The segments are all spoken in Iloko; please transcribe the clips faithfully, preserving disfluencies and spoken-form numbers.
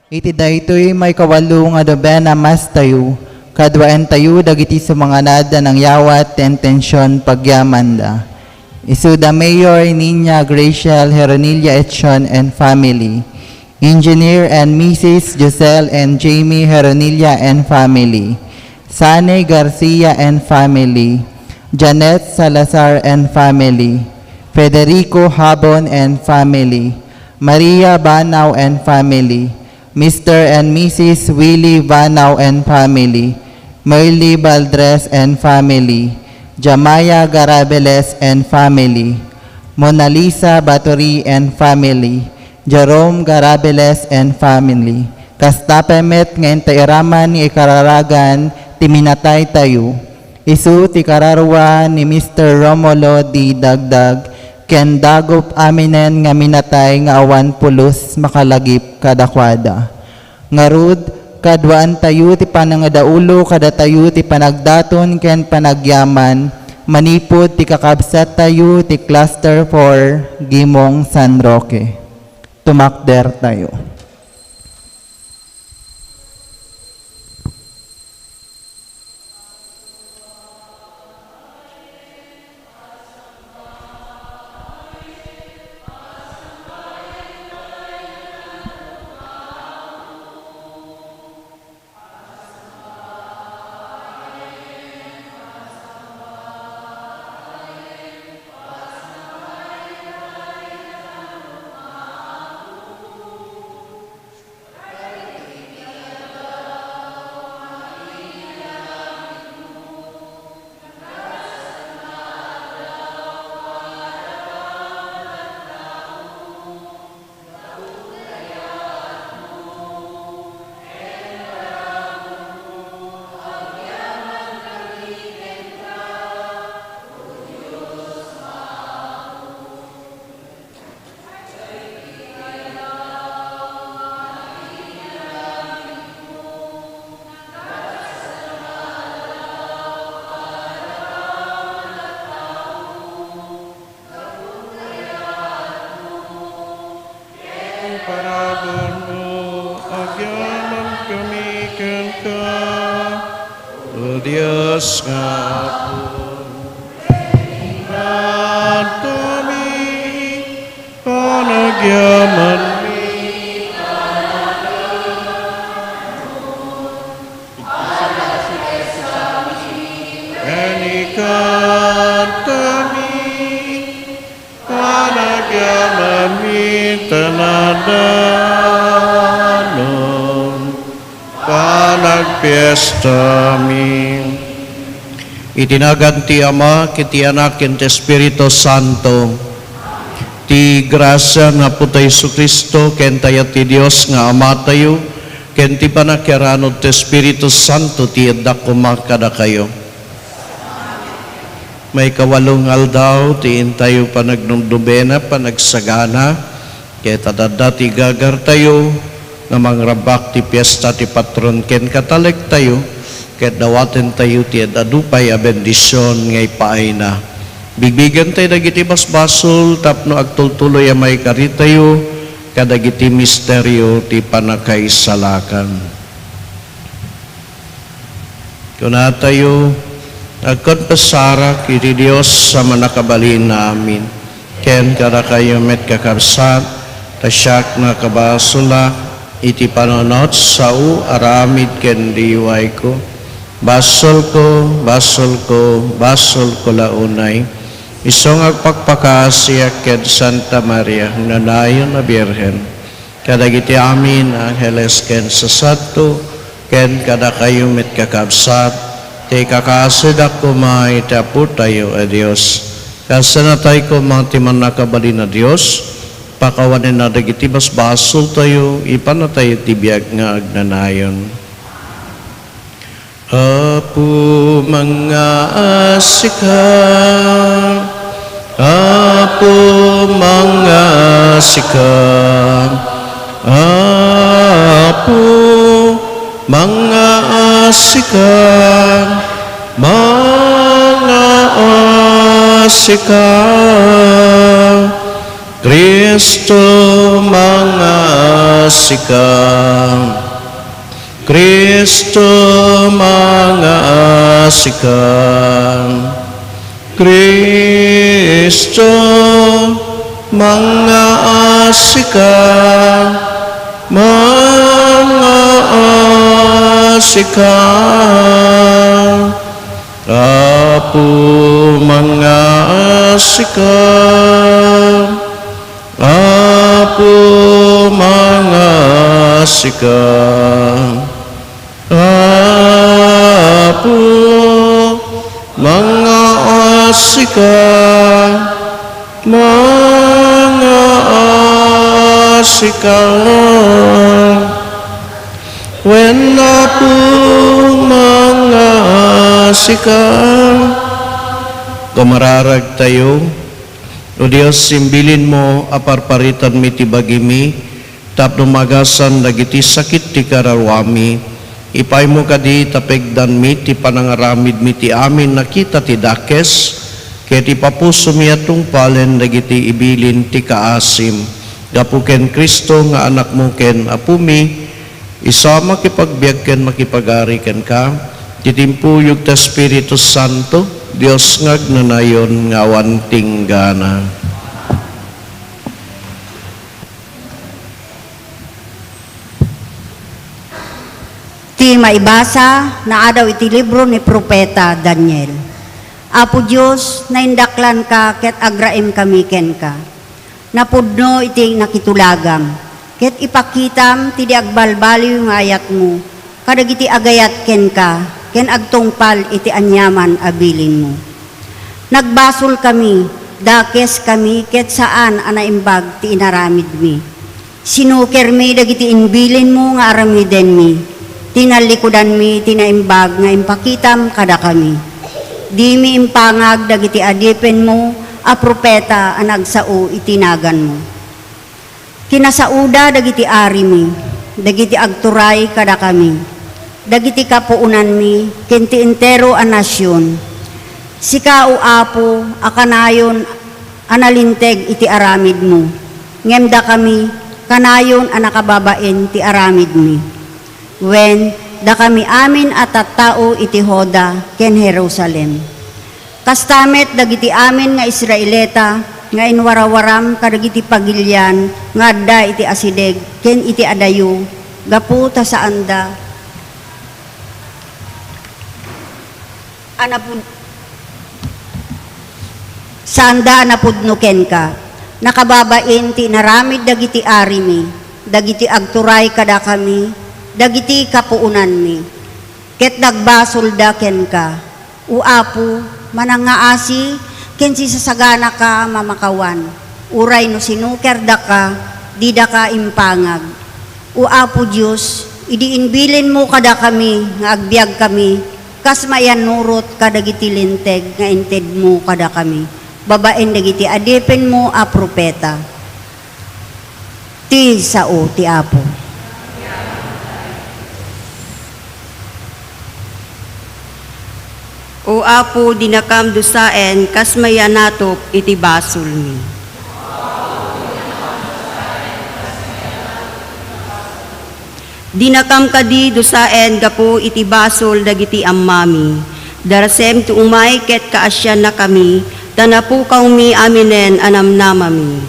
Iti daytoy maikawalo nga nobena Mass tayo, kaduaentayo dagiti sumanganad a nangyawat ti intension pagyamanda. Isu da Mayor Nina Graciel Heronilla Etchon and family, Engineer and Missus Giselle and Jamie Heronilla and family, Sane Garcia and family, Janet Salazar and family, Federico Habon and family, Maria Banao and family, Mister and Missus Willie Banao and family, Merly Valdres and family, Jamaya Garabeles and family, Mona Lisa Baturi and family, Jerome Garabeles and family. Kasta pay met nga intay iraman nga ikararagan ti minataytayo. Isu ti kararua ni Mister Romulo D. Dagdag ken dagop aminen nga minatay nga awan pulos makalagip kadakuada. Ngarud, kaduaentayo ti panangadaulo kadatayo ti panagdaton ken panagyaman manipud ti kakabsattayo ti Cluster four Gimong San Roque. Tumakdertayo. Paraburno, agyamankami kenka, O Dios nga Apo. Kantami, panagyamanmi, ken ikantami, panagyamanmi, tanadanon, panagpiestami. Iti nagan ti Ama, ken ti Anak, ken ti Espiritu Santo. Ti grasia ni Apotayo Jesu-Cristo, ken dayag ti Dios nga Amatayo, ken ti pannakiaranod ti Espiritu Santo, ti adda koma kadakayo. Maikawalo nga aldaw ti intayo panagnomnobena, panagsagana, ket adda ti igagartayo nga mangrabbak ti piesta ti patron ken katalektayo, ket dawatentayo ti ad-adu pay a bendision nga ipaayna. Bigbigentayo dagiti basbasol tapno agtultuloy a maikaritayo kadagiti misterio ti pannakaisalakan. Kunatayo, agkonfesarak iti Dios a Mannakabalin. Amen. Ken kadakayo met, kakabsat, ta siak nakabasolak iti panunot, sao, aramid ken liwayko. Basolko, basolko, basolko la unay. Isu nga agpakpakaasiak ken Santa Maria, agnanayon a Birhen. Kadagiti amin a angheles ken sasanto, ken kadakayo met, kakabsat, ti ikakaasidak koma iti Apotayo a Dios. Kasanatayo koma ti Mannakabalin a Dios, pakawanenna dagiti basbasoltayo, ipanatayo ti biag nga agnanayon. Apo, mangngaasika. Apo, mangngaasika. Apo, mangngaasika. Mangngaasika. Cristo, mangngaasika. Cristo, mangaasika. Cristo, mangaasika. Mangaasika. Apo, mangaasika. Apo, mangaasika. Apo, mangaasika. Mangaasika. Wen, Apo, mangaasika. Kamararagtayo, O Dios, imbilinmo a parparitanmi ti bagimi tapno maagasan dagiti sakit ti kararuami. Ipaymo kadi ta pegdanmi ti panangaramidmi ti amin a kita ti dakes, ket ipapusomi a tungpalen dagiti ibilin ti kaasim. Gapu ken Cristo nga Anakmo ken Apomi, isu a makipagbiag ken makipagari kenka, ti timpuyog ti Espiritu Santo, Dios nga agnanayon nga awan tinggana. Ti maibasa naadaw iti libro ni Profeta Daniel. Apo Dios, naindaklanka ket agraemkami kenka. Napudno iti nakitulagam, ket ipakitam ti di agbalbaliw nga ayatmo kadagiti agayat kenka ken agtungpal iti aniaman a bilinmo. Nagbasolkami, dakeskami, ket saan a naimbag ti inaramidmi. Sinukermi dagiti imbilinmo nga aramidenmi. Tinallikudanmi ti naimbag nga impakitam kadakami. Dimi impangag dagiti adipenmo a profeta a nagsao iti naganmo. Kinasaoda dagiti arimi, dagiti agturay kadakami, dagiti kapuonanmi, ken ti entero a nasion. Sika, O Apo, a kanayon a nalinteg iti aramidmo, ngem dakami, kanayon a nakababain ti aramidmi. Wen, dakami amin a tattao iti Juda ken Jerusalem. Kasta met dagiti amin nga Israelita nga inwarawaram kadagiti pagilian nga adda iti asideg ken iti adayo, gapu ta saanda a napud-, saanda a napudno kenka. Nakababain ti inaramid dagiti arimi, dagiti agturay kadakami, dagiti kapuonanmi, ket nagbasolda kenka. O Apo, manangngaasi ken sisasaganaka a mamakawan, uray no sinukerdaka, didaka impangag. O Apo Dios, idi imbilinmo kadakami nga agbiagkami kas maiyannurot kadagiti linteg nga intedmo kadakami babaen dagiti adipenmo a profeta. Ti sao ti Apo. O Apo, dinakam dusaen kas maiyannatop iti basolmi. Dinakam kadi dusaen gapu iti basol dagiti ammami. Darasem ti umay ket kaasiannakami, ta napukawmi aminen a namnamami.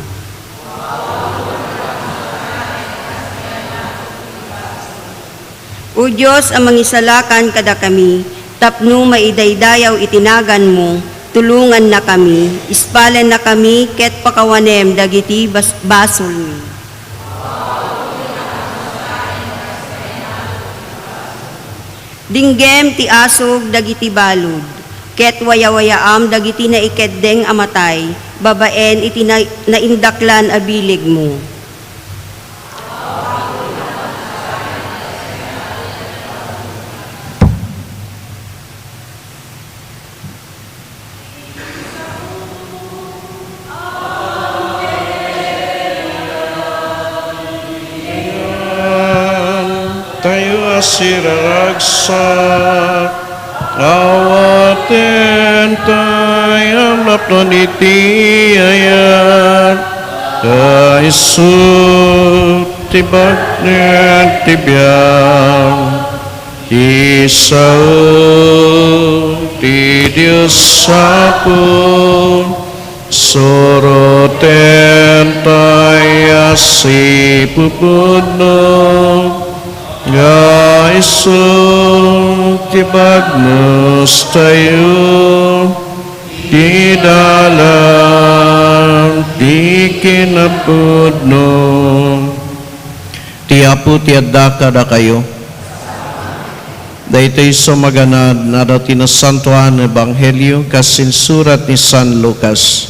O Dios a mangisalakan kadakami, tapno maidaydayaw iti naganmo, tulongannakami, ispalennakami, ket pakawanem dagiti bas-, basolmi. Dinggem ti asug dagiti balud, ket wayawayaam dagiti naikeddeng a matay babaen iti na-, naindaklan a bilegmo. Tayo a siraragsak, awaten tayo napnon iti ayat, ta isu ti baknang ti biag. Ti sao ti Dios Apo, suroten tay a sipupudno, nga isu ti bagnos tayo, ti dalan, ti kinapudno. Ti Apo ti adda kadakayo. Daytoy so maganad, adda ti Nasantoan nga Ebanghelio kas insurat ni San Lucas.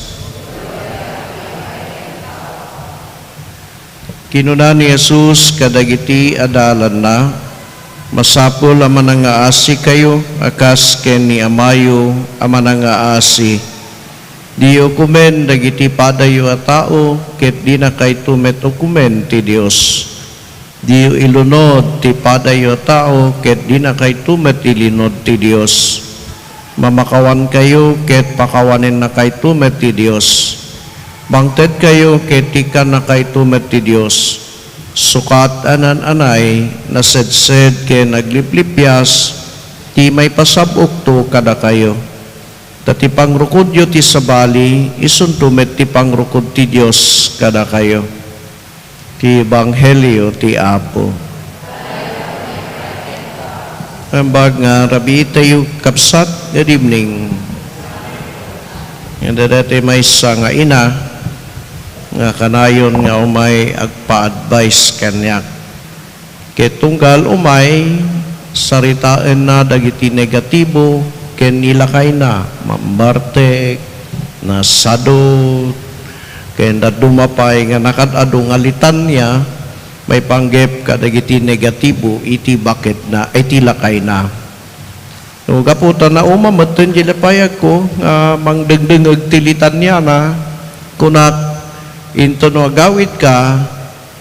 Kinuna ni Jesus kadagiti adalanna, "Masapul a manangaasikayo a kas ken ni Amayo a manangaasi. Diyo ukomen dagiti padayo a tao, ket dinakayto met ukomen ti Dios. Diyo ilunod ti padayo a tao, ket dinakayto met ilinod ti Dios. Mamakawankayo, ket pakawanennakayto met ti Dios. Mangtedkayo, ket ikkannakayto met ti Dios. Sukat a naan-anay, nasedsed ken agliplipias ti maipasab-okto kadakayo. Ta ti pangrukodyo ti sabali, isunto met ti pangrukod ti Dios kadakayo." Ti Ebanghelio ti Apo. Naimbag nga rabiitayo, kabsat, good evening. Nga daytoy maysa nga ina nga kanayon nga umay agpa-advise kaniak. Ket tunggal umay, saritaenna dagiti negatibo ken ni lakayna, mambartek, nasadut, ken dadduma pay nga nakad-adu nga litania maipanggep kadagiti negatibo iti baketna, iti lakayna. No, gapu ta nauma metten ti lapayagko nga mangdengdengeg ti litaniana, kunak, "Inton no agawidka,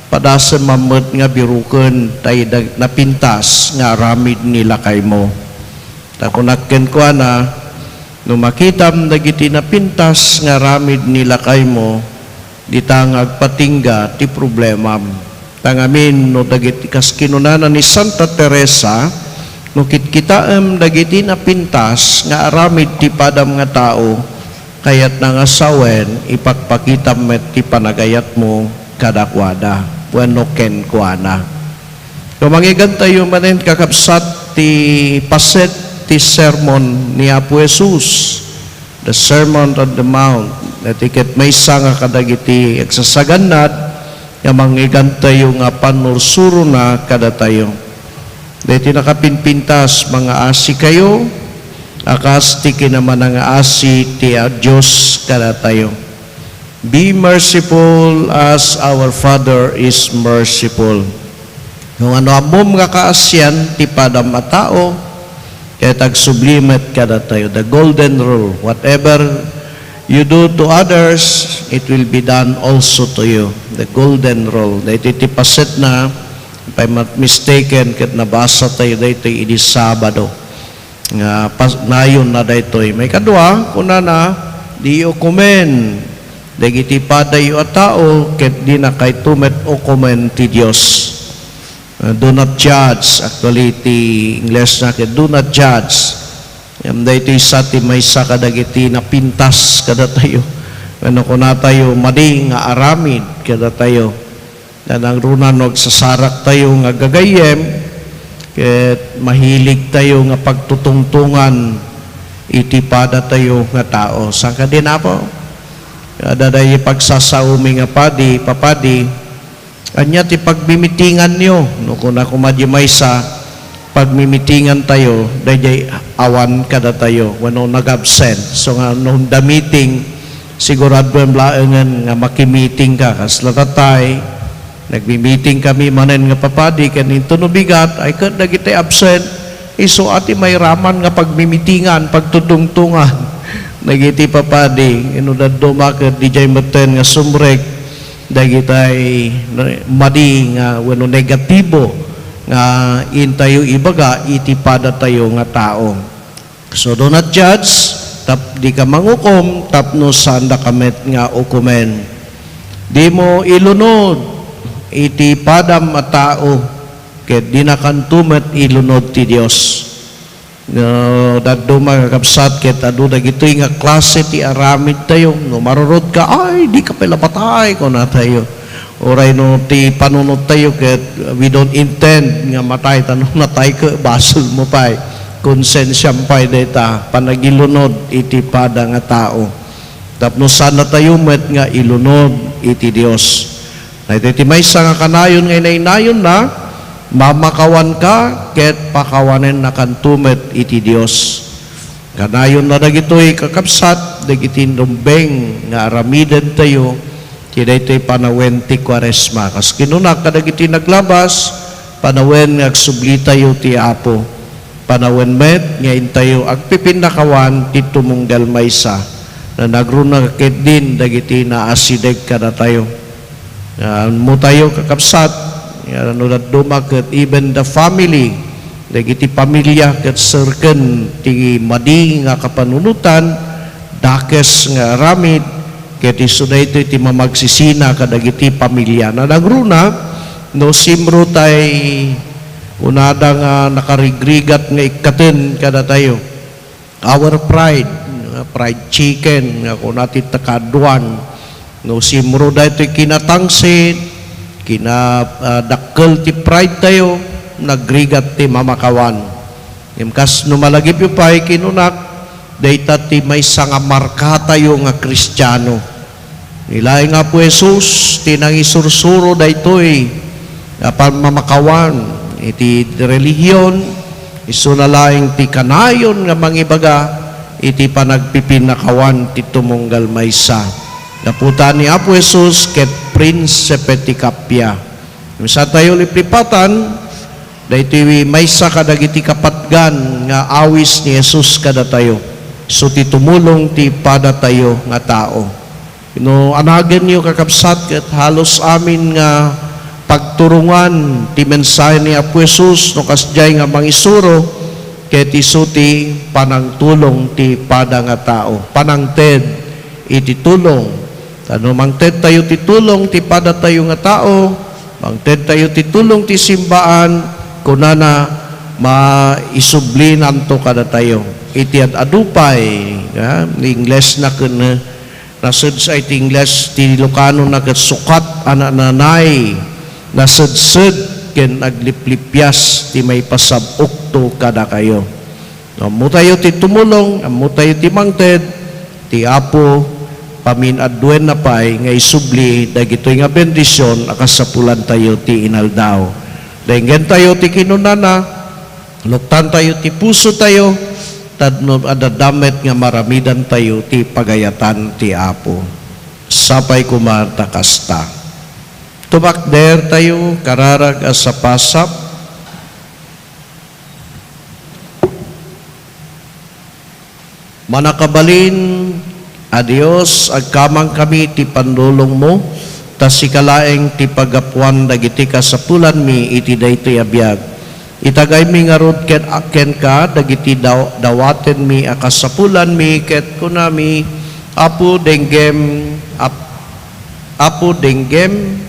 padasem met nga biroken tay dag-, napintas nga aramid ni lakaymo." Ta kunak kenkuana, "No makitam dagiti napintas nga aramid ni lakaymo, dita nga agpatingga ti problemam." Ta ngamin, no dagiti kas kinunana ni Santa Teresa, "No kitkitaem dagiti napintas nga aramid ti padam nga tao, kayatna nga sawen, ipakpakitam met ti panagayatmo kadakuada wenno kenkuana." No, mangigantayo manen, kakabsat, ti paset ti sermon ni Apo Jesus, the Sermon on the Mount, daytoy ket maysa nga kadagiti agsasagannad nga mangigantayo nga pannursurona kadatayo. Daytoy nakapinpintas, "Mangaasikayo a kas ti kinamanangaasi ti, ah, Dios kadatayo." "Be merciful as our Father is merciful." No, ano ammom nga kaasian ti padam a tao, ket agsubli met kadatayo. The golden rule, "Whatever you do to others, it will be done also to you." The golden rule. Daytoy ti pasetna, if I'm not mistaken, ket nabasa tayo daytoy idi Sabado. Nga pas-, nayonna daytoy. Maikadua, kunana, "Diyo ukomen dagiti padayo a tao, ket dinakayto met ukomen ti Dios." Uh, "Do not judge." Actually, ti Ingles na ket, "Do not judge." Ngem daytoy sa ti maysa kadagiti napintas kadatayo. Wenno kunatayo, madi nga aramid kadatayo. Nanangruna no agsasaraktayo nga gagayyem, ket mahiligtayo nga pagtutungtongan iti padatayo nga tao. Saan kadi, Apo? Adda daydi pagsasaomi nga padi, papadi, "Ania ti pagmimitinganyo?" No, kuna koma di maysa, "Pagmimitingantayo, daydiay awan kadatayo, wenno nag-absent." So nga, no, the meeting, siguraduem laengen nga makimiting ka. Kasla tatay, nagmi-meeting kami manen nga papadi, ken inton no bigat, ay ket dagiti absent, isu a ti mairaman nga pagmimitingan, pagtutungtongan dagiti papadi. Inno dadduma ket didiay metten nga sumrek dagitay madi nga wenno negatibo nga intayo ibaga iti padatayo nga tao. So, do not judge, tap-, dika mangukom tapno saandaka met nga ukomen. Dimo ilunod iti padam a tao ket dinakanto met ilunod ti Dios. No, dadduma, kakabsat, ket adu dagitoy nga klase ti aramidtayo. No, marurodka, ay, dika pay la matay, kunatayo. Uray no ti panunottayo ket we don't intend nga matay, ta no natay ket basolmo pay. Konsensiam pay dayta, panagilunod iti pada nga tao. Tapno saannatayo met nga ilunod iti Dios. Daytoy ti maysa nga kanayon nga inaynayonna, mamakawanka ket pakawanennakanto met iti Dios. Kanayonna dagitoy, kakabsat, dagiti rumbeng nga aramidentayo ti daytoy panawen ti Kuaresma. Kas kinuna kadagiti naglabas, panawen nga agsublitayo ti Apo. Panawen met nga intayo agpipinnakawan ti tumunggal maysa. Nanagruna ketdin dagiti naasideg kadatayo. Ammotayo, kakabsat, nga no dadduma ket even the family, dagiti pamilya ket serken ti madi nga kapanunotan, dakes nga aramid, ket isu daytoy ti mamagsisina kadagiti pamilya. Nanagruna, no simro tay kunada nga nakarigrigat nga ikkaten kadatayo. Our pride, nga fried chicken, nga kuna ti takaduan. No simro daytoy kinatangsit, kina, ah, dakkel ti pride tayo, nagrigat ti mamakawan. Ngem kas no malagipyo pay, kinunak, dayta ti maysa nga markatayo nga Kristiano. Ni laeng Apo Jesus ti nangisursuro daytoy nga pamamakawan iti relihion, isuna laeng ti kanayon nga mangibaga iti panagpipinnakawan ti tumunggal maysa. Gapu ta ni Apo Jesus ket Prinsipe ti Kappia. Saan tayo liplipatan, daytoy maysa kadagiti kapatgan nga awis ni Jesus kadatayo. Isu ti tumulong ti padatayo nga tao. No anagenyo, kakabsat, ket halos amin nga pagturongan ti mensahe ni Apo Jesus no kasdiay nga mangisuro, ket isu ti panangtulong ti pada nga tao, panangted iti tulong. Ta no mangted tayo ti tulong ti padatayo nga tao, mangted tayo ti tulong ti simbaan, kunana, maisublinanto kadatayo. Iti ad-adu pay, nga, ni Ingles na ken, nased sa iti Ingles, ti Ilocano na ket sukat a nananay, nasedsed, ken agliplipias ti maipasab-okto kadakayo. No, ammotayo ti tumulong, ammotayo ti mangted, ti Apo pamin-adduenna pay nga isubli dagitoy nga bendision a kasapulantayo ti inaldaw. Denggentayo ti kinunana, luktantayo ti pusotayo, tapno adda met nga maramidantayo ti pagayatan ti Apo. Sapay koma ta kasta. Tumakdertayo, kararag a sapasap. Mannakabalin a Dios, agkamangkami ti panlulongmo, ta sika laeng ti paggapuan dagiti kasapulanmi iti daytoy a biag. Itagaymi ngarud ket kenka dagiti daw-, dawatenmi a kasapulanmi, ket kunami, Apo, denggem, ap-, Apo, denggem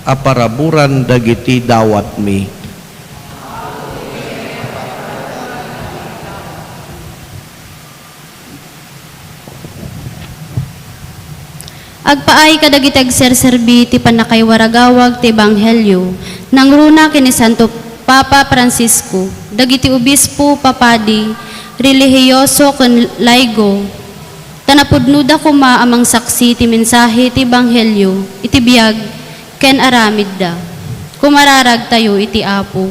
a paraburan dagiti dawatmi. Agpaay kadagiti agserserbi ti pannakaiwaragawag ti ebanghelio, nangruna ken ni Santo Papa Francisco, dagiti obispo, papadi, relihioso ken laigo, ta napudnoda koma a mangsaksi ti mensahe ti ebanghelio iti biag ken aramidda. Kumararagtayo iti Apo.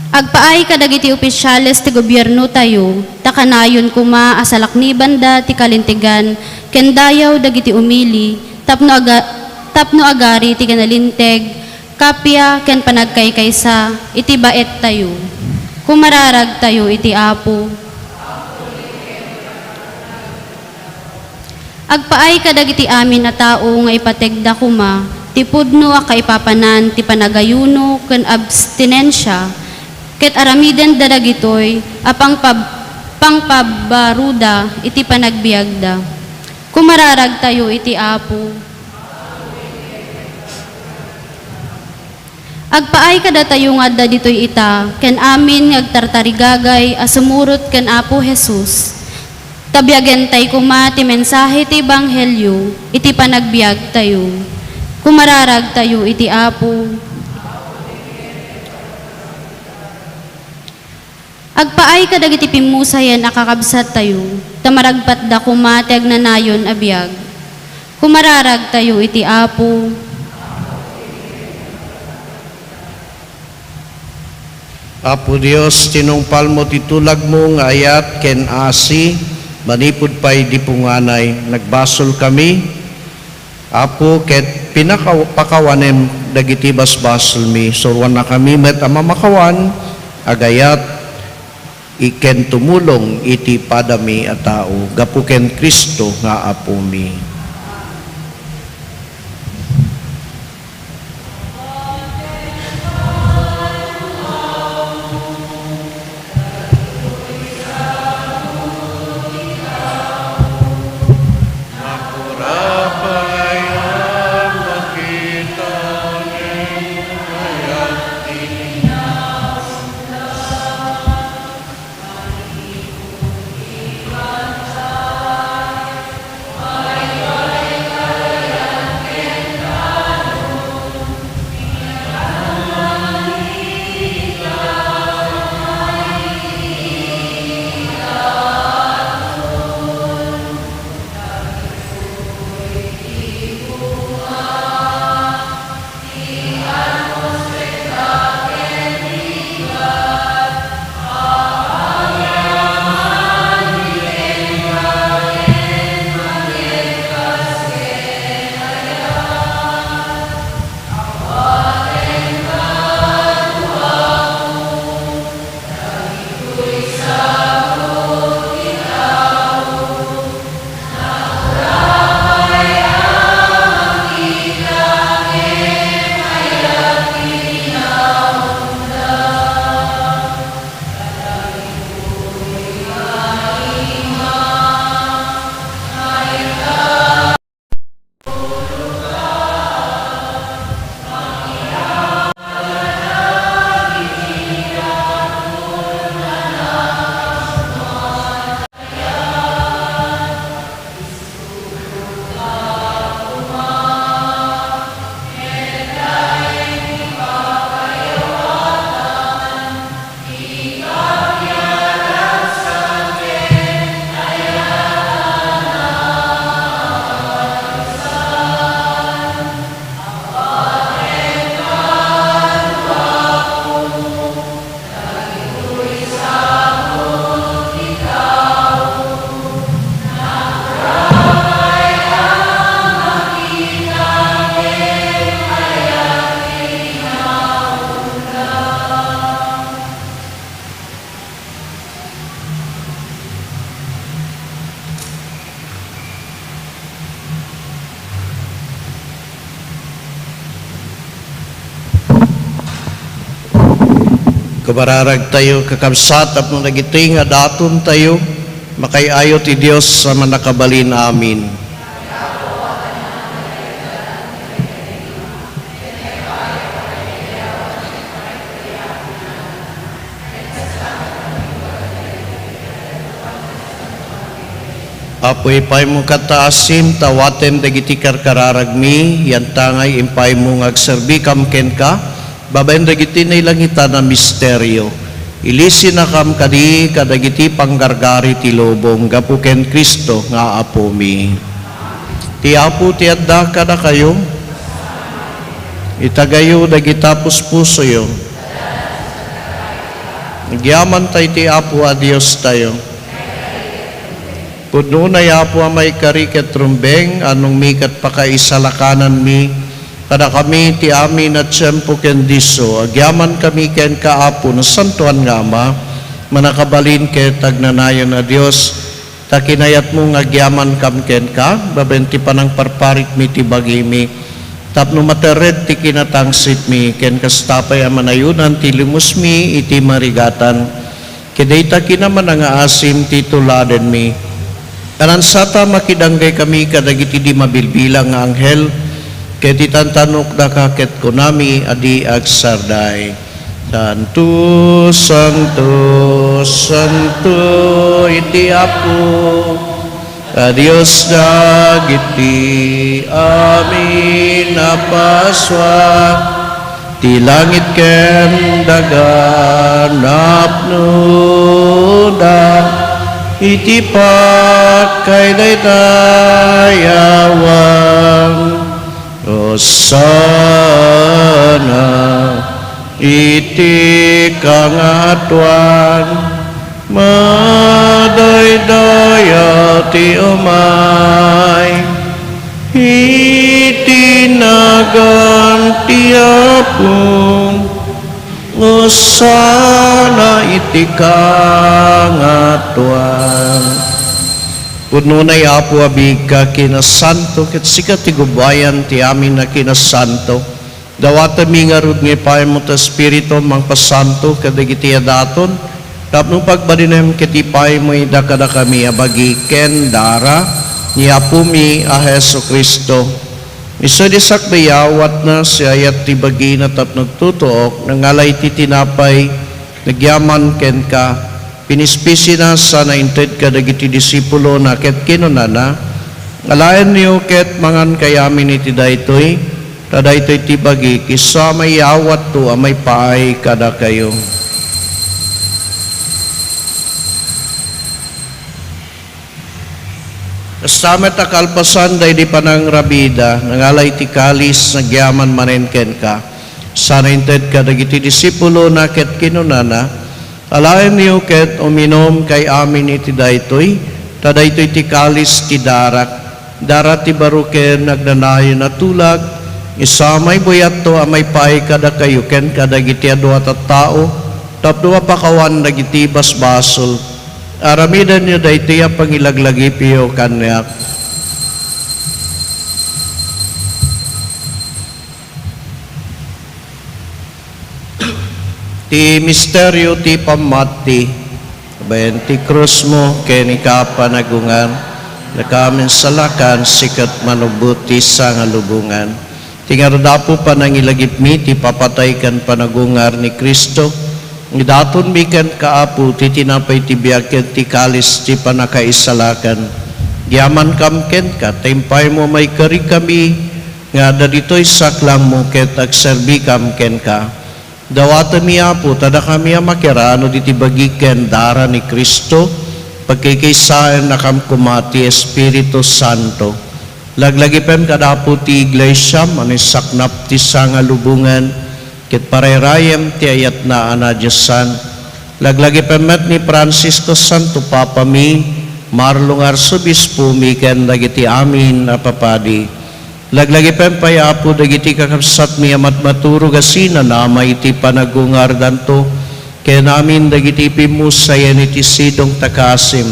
Agpaay kadagiti ofisiales ti gobiernotayo, ta kanayon koma a salaknibanda ti kalintegan ken dayaw dagiti umili tapno aga-, tapno agari ti kinalinteg, kappia, ken panagkaykaysa iti baettayo. Kumararagtayo iti Apo. Agpaay kadagiti amin a tao nga ipategda koma ti pudno a kaipapanan ti panagayuno ken abstinensia, ket aramidenda dagitoy a pangpab-, pangpabbaruda iti panagbiagda. Kumararagtayo iti Apo. Agpaay kadatayo nga adda ditoy ita, ken amin nga agtartarigagay a sumurot ken Apo Jesus. Ta biagentay koma ti mensahe ti ebanghelio iti panagbiagtayo. Kumararagtayo iti Apo. Agpaay kadagiti pimmusayen a kakabsattayo, ta maragpatda koma ti agnanayon a biag. Kumararagtayo iti Apo. Apo Dios, tinungpalmo ti tulagmo nga ayat ken asi, manipud pay di punganay, nagbasolkami, Apo, ket pinakaw-, pakawanem dagiti basbasolmi. Suroannakami met a mamakawan, agayat, ken tumulong iti padami a tao, gapu ken Cristo nga Apomi. Kumararagtayo, kakabsat, tapno dagitoy nga datontayo, makaay-ayo ti Dios a Mannakabalin. Amin. Apo, ipaymo kata asim, ta awatem dagiti karkararagmi, yantangay impaymo nga agserbikam kenka, babaen dagiti nailangitan a misterio. Ilisinakam kadi kadagiti panggargari ti lubong gapu ken Cristo nga Apomi. Ti Apo ti adda kadakayo. Itagayo dagita puspusoyo. Agyamanta iti Apo a Diostayo. Pudno unay, Apo, a maikari ket rumbeng, anongmi ket pakaisalakananmi kadakami ti amin a tiempo ken disso. Agyamankami kenka, Apo, Nasantoan nga Ama, Mannakabalin ket Agnanayon a Dios, ta kinayatmo nga agyamankam kenka, babaen ti panangparparikmi ti bagimi, tapno materred ti kinatangsitmi, ken kasta pay a manayonan ti limusmi iti marigatan. Ket dayta kinamana nga asim ti tuladenmi. Kanansata, makidanggay kami kadagiti di mabilbilang nga anghel, Ket itantanokdaka ket kunami a di agsardai: Santo, santo, santo iti Apo a Dios dagiti amin a pasua. Ti langit ken daga napnoda iti pakaydaydayawan. Hosanna iti kangatoan. Madaydaya ti umay iti nagan ti Apo. Hosanna iti kangatoan. Pudno ni Apo a biigka, kinasanto, ket sika ti gubayan ti amin a kinasanto. Dawatemi ngarud nga ipaymo ti Espiritu a mangpasanto kadagiti adaton, tapno pagbalinem ket ipaymo ida kadakami a bagi ken dara ni Apomi a Jesu-Cristo. Isu idi sakbay awatna, siayat ti bagina tapno agtutuok, nangala iti tinapay, nagyaman kenka, pinispisina sana inted kadagiti disipulona ket kinunana: Alaenyo ket mangankayo amin iti daytoy, ta daytoy ti bagik, isu a mayawatto a maipaay kadakayo. Kasta met a kalpasan daydi panangrabida, nangala iti kalis, nagyaman manen kenka, sana inted kadagiti disipulona ket kinunana: Alaenyo ket uminumkayo amin iti daytoy, ta daytoy ti kalis ti darak, dara ti baro ken agnanayon a tulag, isu a maibuyatto a maipaay kadakayo ken kadagiti adu a tattao tapno mapakawan dagiti basbasol. Aramidenyo daytoy a pangilaglagipyo kaniak. Ti misterio ti pammati, babaen ti krusmo ken ika a panagungar, daka a minsalakan, sika ket manubot ti sangalubongan. Ti ngarud, Apo, panangilagipmi ti papatay ken panagungar ni Cristo. Idatonmi kenka, Apo, ti tinapay ti biag ken ti kalis ti pannakaisalakan. Agyamankam kenka, ta impaymo a maikarikami nga adda ditoy saklangmo ket agserbikam kenka. Dawatemi, Apo, ta dakami a makiranod iti bagi ken dara ni Cristo, pagkikaysaennakam koma ti Espiritu Santo. Laglagipem kada Apo ti Iglesiam a naisaknap ti sangalubongan, ket parayrayem ti ayatna a nadiosan. Laglagipem met ni Francisco, Santo Papami, Marlon nga Arsobispomi, ken dagiti amin a papadi. Laglagipem pay, Apo, dagiti kakabsatmi a matmaturog a sinanama iti panagungardanto, ken amin dagiti pimmusayen iti sidong ta kaasim.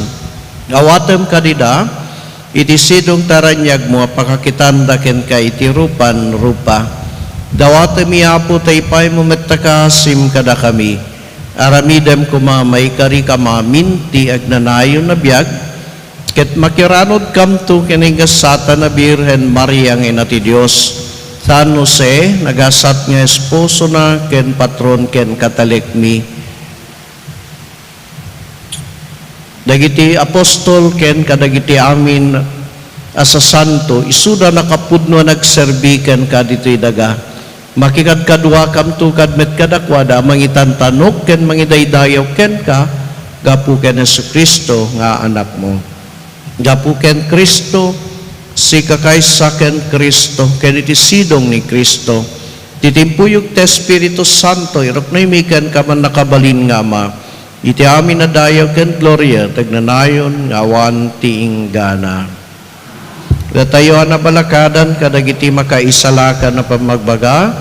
Awatem kadida iti sidong ta raniagmo a pakakitanda kenka iti rupan rupa. Dawatemi, Apo, ta ipaymo met ta kaasim kadakami. Aramidem koma a maikarikam amin ti agnanayon a biag, ket makiranodkamto ken ingasatan a Birhen Maria nga Ina ti Dios, San Jose, nagasat nga esposona ken patron ken katalekmi. Dagiti apostol ken kadagiti amin a sasanto, isuda nakapudno a nagserbi kenka ditoy daga. Makikadkaduakamto kad met kadakuada a mangitantanok ken mangidaydayaw kenka gapu ken Jesu-Cristo nga Anakmo. Gapu ken Cristo, sika kaysa ken Cristo, ken iti sidong ni Cristo, iti timpuyog ti Espiritu Santo, iruknoymi kenka, Mannakabalin nga Ama, iti amin a dayaw ken gloria, ti agnanayon nga awan ti inggana. Datayo a nabalakadan kadagiti makaisalakan a pammagbaga,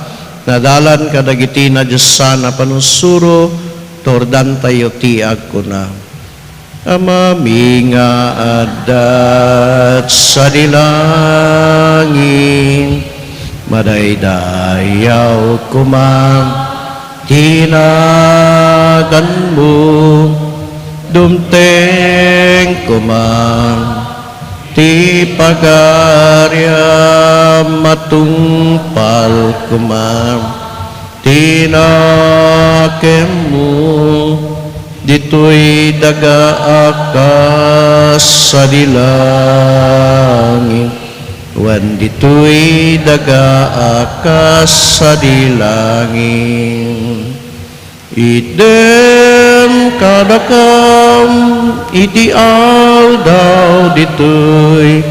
nadalan kadagiti nadiosan a panursuro, turdantayo ti agkuna: Amami nga adda sadi langit, madaydayaw koma ti naganmo, dumteng koma Ti pagariam, matungpal koma ti nakemmo. Ditoy daga a kas sadi langit, wen ditoy daga a kas sadi langit. Itdem kadakam iti aldaw ditoy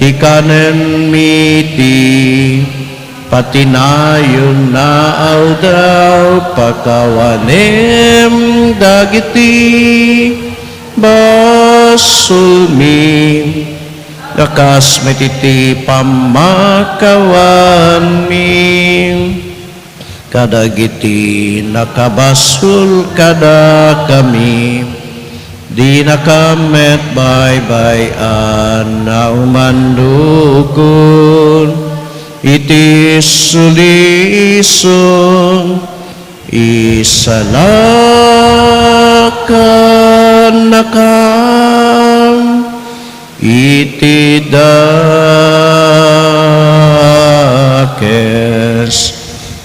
ti kanenmi iti patinayon nga aldaw. Pakawanem dagiti basolmi a kas met iti pammakawanmi kadagiti nakabasol kadakami. Dinakam met baybay-an nga umandukon iti sulisog. Isalakannakam iti dakes.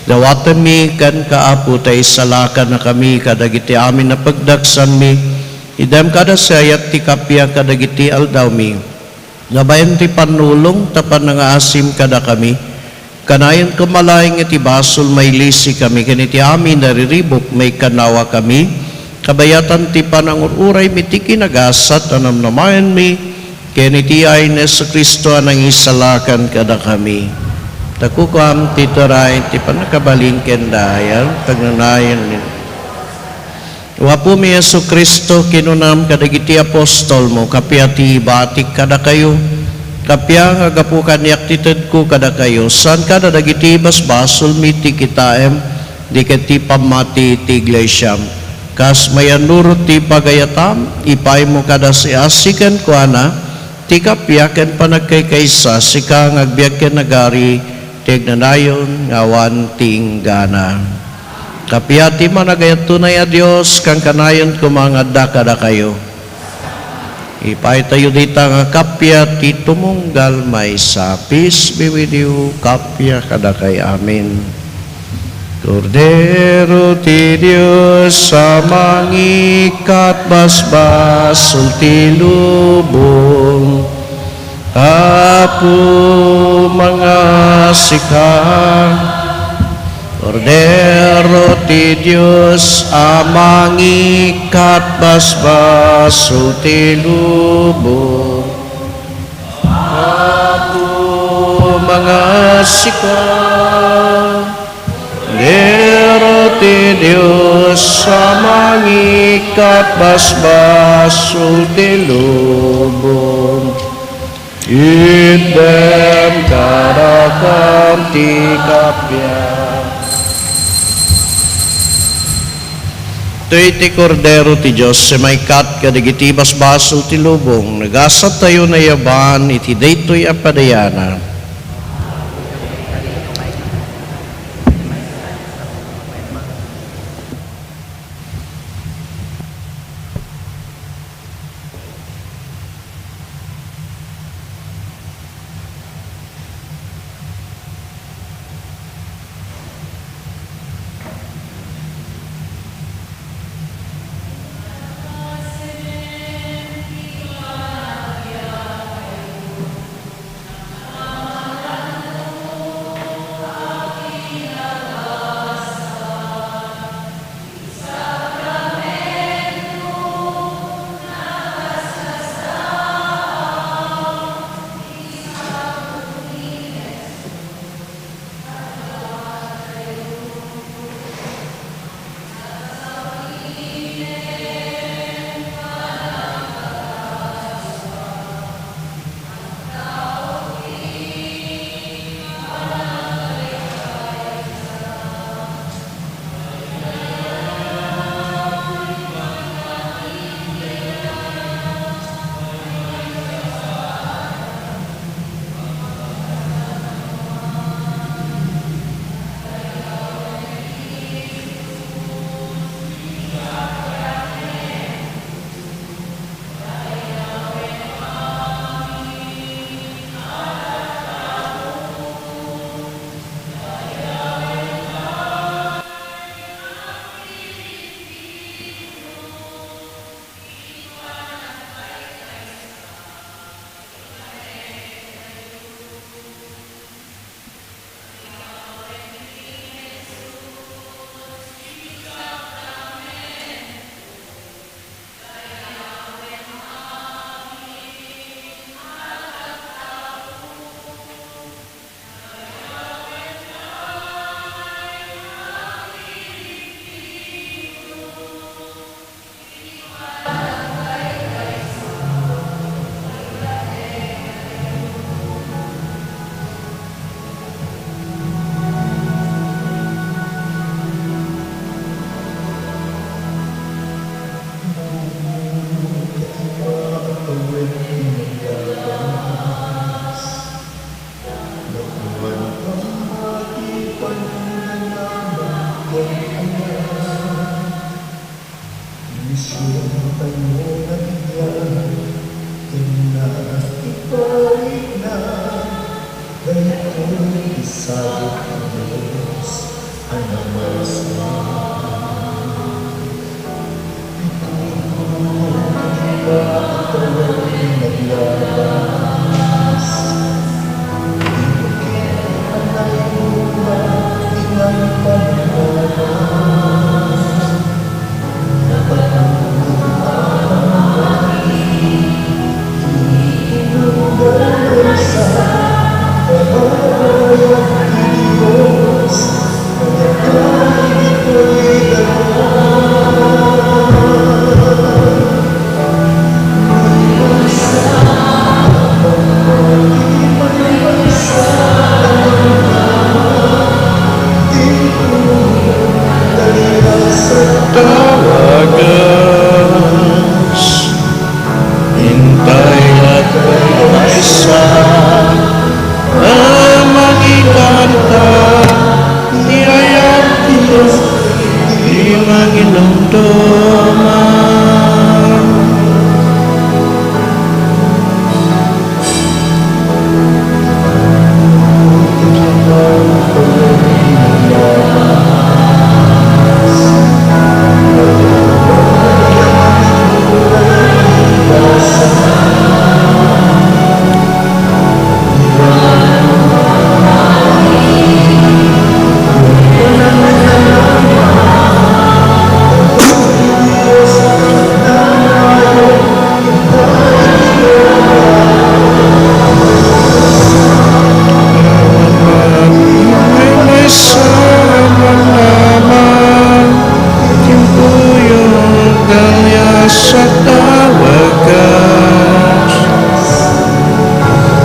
Dawatenmi kenka, Apo, ta isalakannakami kadagiti amin a pagdaksanmi. Itdem kada siak ti kappia kadagiti aldawmi. Nga bain ti pannulong ta panangaasim kadakami, kanayon koma laeng iti basol, mailisikami ken iti amin a riribuk, maikannawakami. Kabayatan ti panangur-uraymi ti kinagasat a namnamaenmi ken iti yayen ni Jesu-Cristo a nangisalakan kadakami. Ta kukuam ti turay, ti pannakabalin ken dayag, tagnanayon ni O Apomi Jesu-Cristo, kinunam kadagiti apostolmo, kappia ti ibatik kadakayo, kappia nga gapu kaniak ti tedko kadakayo, saan kada dagiti basbasolmi ti kitaem, di ket ti pammati ti iglesiam. Kas mayannurot ti pagayatam, ipaymo kada siasika kenkuana ti kappia ken panagkaykaysa, sika nga agbiag ken agari ti agnanayon nga awan ti inggana. Kappia ti managayat tunay a Dios, kankanayon koma nga adda kadakayo. Ipaytayo dita nga kappia ti tumunggal maysa. Peace be with you. Kappia kadakay. Amen. Kordero ti Dios a mangikkat basbasol ti lubong, Apo, mangasika. Kordero ti Dios a mangikkat basbasol ti lubong, Apo, mangasika. Kordero ti Dios a mangikkat basbasol ti lubong, itdem kadakam ti kappia. Daytoy ti Kordero ti Dios a maikkat kadagiti basbasol ti lubong. Nagasattayo nayaban iti daytoy a padayanan. Tawagas, intay a maysa a mangikanta ti ayat ti Dios, ti mangidumduma. Maysa a namnama, timpuyog daydiay a tawagas.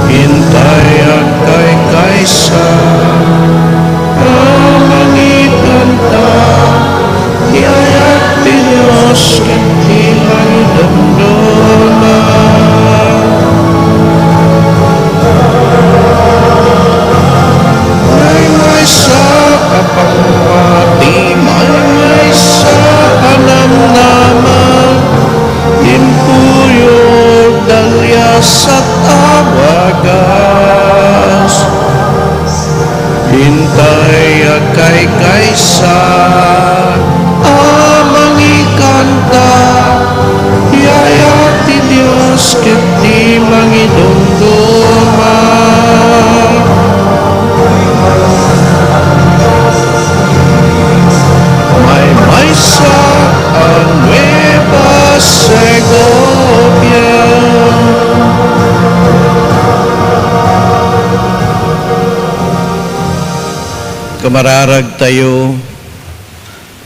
Intay a kaykaysa a mangikanta ti ayat ti Dios ket ti mangidumduma. Maymaysa a pammati, maymaysa a namnama, timpuyog daydiay a tawagas. Intay a kaykaysa a mangikanta ti ayat ti Dios ket ti mangidumduma. Maymaysa a Nueva Segovia. Kamararagtayo,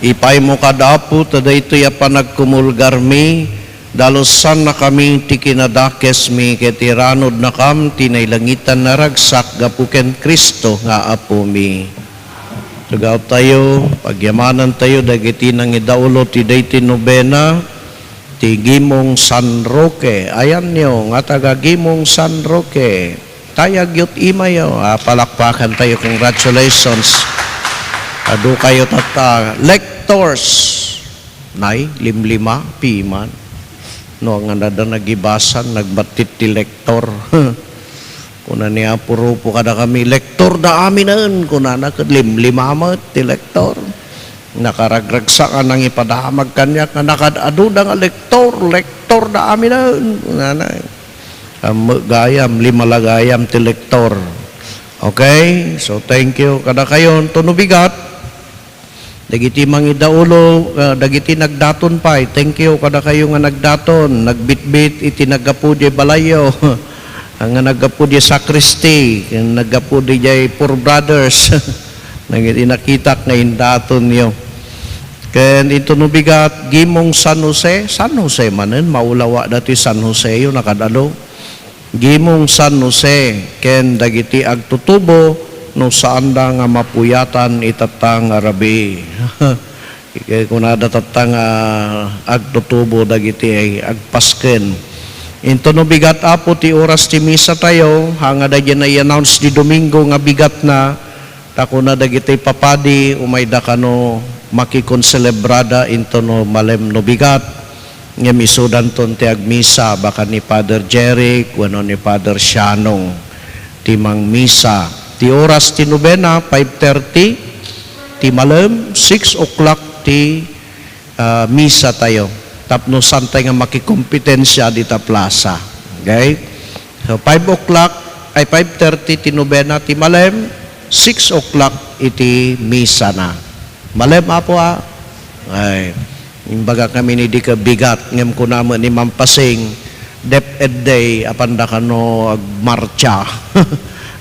ipaymo kad Apo ta daytoy a panagkumulgarmi, dalusannakami ti kinadakesmi ket iranudnakam ti nailangitan a ragsak gapu ken Cristo nga Apomi. Tugawtayo, pagyamanantayo dagiti nangidaulo ti daytoy nobena, ti Gimong San Roque. Ayanyo nga taga Gimong San Roque. Tayagyo ti imayo. Ah, palakpakantayo. Congratulations. Adu kayo tatta. Lectors. Nay, limlima, piman. No, nga nada nagibasan, nagbattit ti lector. Kuna ni Apo Rufo kadakami, "Lector da aminen," kunana, ket limlima met ti lector. Nakaragragsak a nangipadamag kaniak nga, "Nakad-aduda nga lector, lector da aminen," kunana. Ammo gayam, lima la gayam ti lector. Okay? So, thank you kadakayo. Intono bigat, dagiti mangidaulo, ah, dagiti nagdaton pay, thank you kadakayo nga nagdaton, nagbitbit iti naggapu diay balayyo, nga naggapu diay sacristy, naggapu diay Four Brothers. Dagiti nakitak nga indatonyo. Ken intono bigat, Gimong San Jose, San Jose manen, maulawa dati San Jose yo, nakadalo. Gimong San Jose ken dagiti agtutubo no saanda nga mapuyatan itatta nga rabii. Ket kunada tatta nga agtutubo dagiti agpasken. Intono bigat, Apo, ti oras ti misa tayo, ha nga daydi na i-announce di Domingo nga bigatna, ta kuna dagiti papadi, umayda kano makikonselebrada intono malem no bigat. Ngem isudanton ti agmisa, baka ni Father Jeric wenno ni Father Sianong ti mangmisa. Ti oras ti nobena, five thirty. Ti malem, six o'clock ti, ah, misa tayo. Tapno saan tayo nga makikompetensya dita plaza. Okay? So, five o'clock, ay, five thirty ti nobena ti malem, six o'clock iti misa na. Malem, Apo, ah. Ay, imbaga kami ni di kabigat, ngem kuna met ni Ma'am Pasing, Dep Ed Day, apanda kano agmarcha.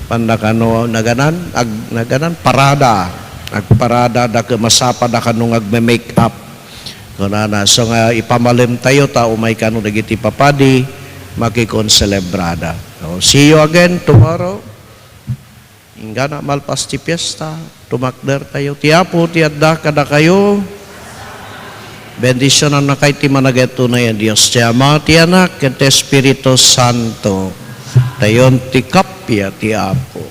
Apanda kano naganan, ag-, naganan, parada. Agparada da ket masapa da kano nga agme-make up. Kunana, so nga ipamalem tayo ta umay kano dagiti papadi, makikonselebrada. So, see you again tomorrow. Inggana malpas ti fiesta, tumakder tayo. Ti Apo ti adda kadakayo. Bendisionannakay ti Managet Unay a Dios, ti Ama, ti Anak, ken ti Espiritu Santo. Dayon ti kappia ti Apo.